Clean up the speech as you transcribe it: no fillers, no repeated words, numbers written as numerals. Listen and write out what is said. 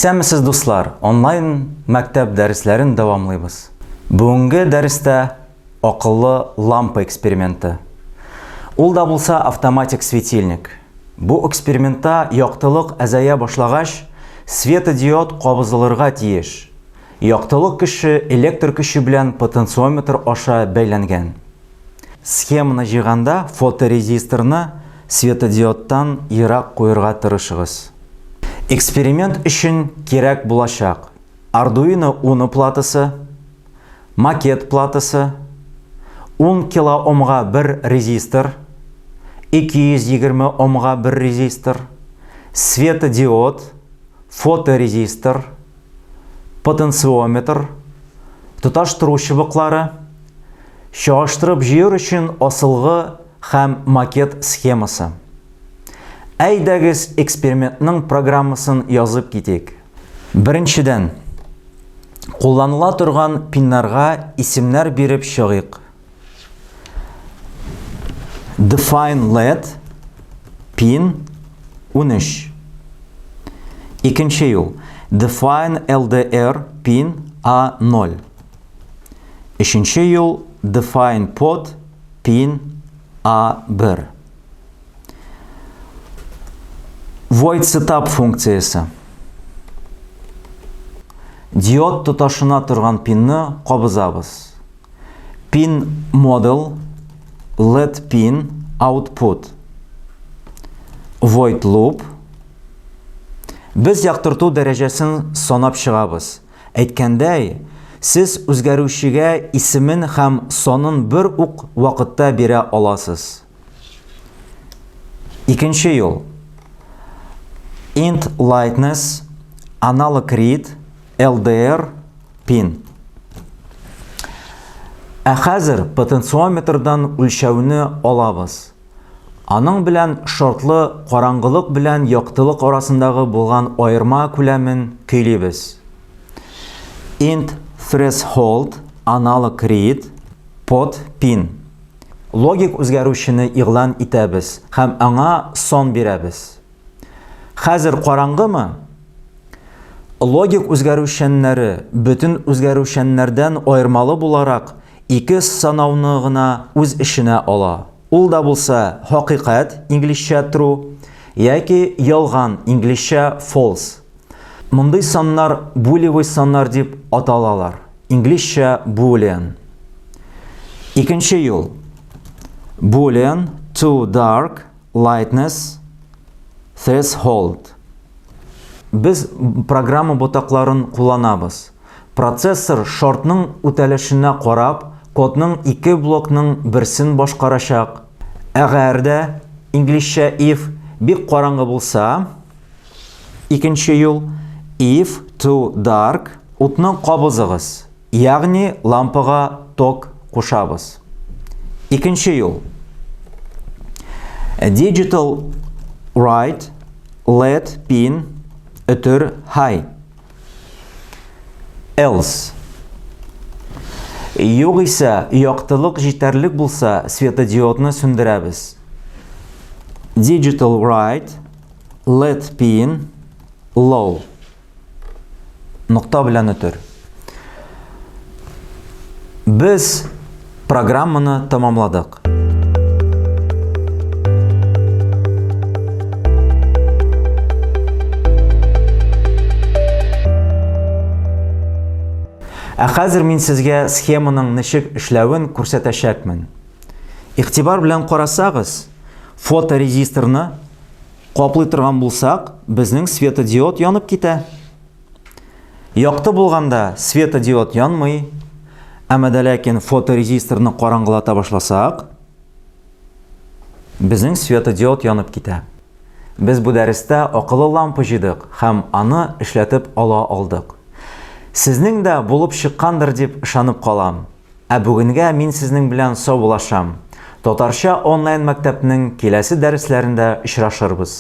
Исәнмесез, дуслар! Онлайн мәктәп дәресләрен дәвамлыйбыз. Бүгенге дәрестә акыллы лампа эксперименты. Ул да булса автоматик светильник. Бу экспериментта яктылык әзәя башлагач, светодиод кабызылырга тиеш. Яктылык көче электр көче белән потенциометр аша бәйләнгән. Схеманы җыйганда фоторезисторны светодиодтан ерак куерга тырышыгыз. Эксперимент өчен кирәк булачак, Arduino Uno платасы, макет платасы, 10 килоомга бер резистор, 220 омга бер резистор, светодиод, фоторезистор, потенциометр, тоташтыру чыбыклары, чагыштырып җыер өчен асылгы һәм макет схемасы. Әйдәгез экспериментның программасын язып китик. Беренчедән, кулланыла торган пиннарга исемнәр биреп чыгыйк. Define LED pin 13. Икенче юл. Define LDR pin A0. Өченче юл Define pod pin A1. Void setup функциясе. Диод тоташына торган пинны кабызабыз. Pin model LED pin output. Void loop. Без яктырту дәрәҗәсен санап чыгабыз. Әйткәндәй, сез үзгәрүчегә исемен һәм санын бер ук вакытта бирә аласыз. Икенче юл. Int lightness analog read LDR pin. Ә хәзер потенциометрдан үлчәүне алабыз. Аның белән шартлы караңгылык белән яктылык арасындагы булган аерма күләмен көйлибез. Int threshold analog read pot pin. Логик үзгәрүчене игълан итәбез һәм аңа сан бирәбез. Хәзер караңгымы? Логик үзгәрүчәннәре бөтен үзгәрүчәннәрдән аермалы буларак ике санауны гына үз эченә ала. Ул да булса хакыйкать, инглизчә true, яки ялган, инглизчә false. Мондый саннар булевый саннар дип аталалар, инглизчә boolean. Икенче юл. Boolean to dark lightness threshold. Без программа ботакларын кулланабыз. Процессор шартның үтәлешенә карап, кодның ике блокның берсен башкарачак. Әгәр дә, инглизчә if, бик караңгы булса, икенче юл, if too dark, утны кабызыгыз, ягъни лампага ток кушабыз. Икенче юл. Digital write LED pin өтер high. Else. Югыйсә, яктылык җитәрлек булса, светодиодны сүндерәбез. Digital write LED pin low. Нокта белән өтер. Без программаны тәмамладык. Ә хәзер мин сезгә схеманың ничек эшләвен күрсәтәчәкмен. Игътибар белән карасагыз, фоторезисторны каплый торган булсак, безнең светодиод янып китә. Якты булганда светодиод янмый, әмма дә ләкин фоторезисторны караңгылата башласак, безнең светодиод янып китә. Без бу дәрестә акыллы лампа җыйдык һәм аны эшләтеп ала алдык. Сезнең дә булып чыккандыр дип ышанып калам. Ә бүгенгә мин сезнең белән саубуллашам. Татарча онлайн мәктәпнең киләсе дәресләрендә очрашырбыз.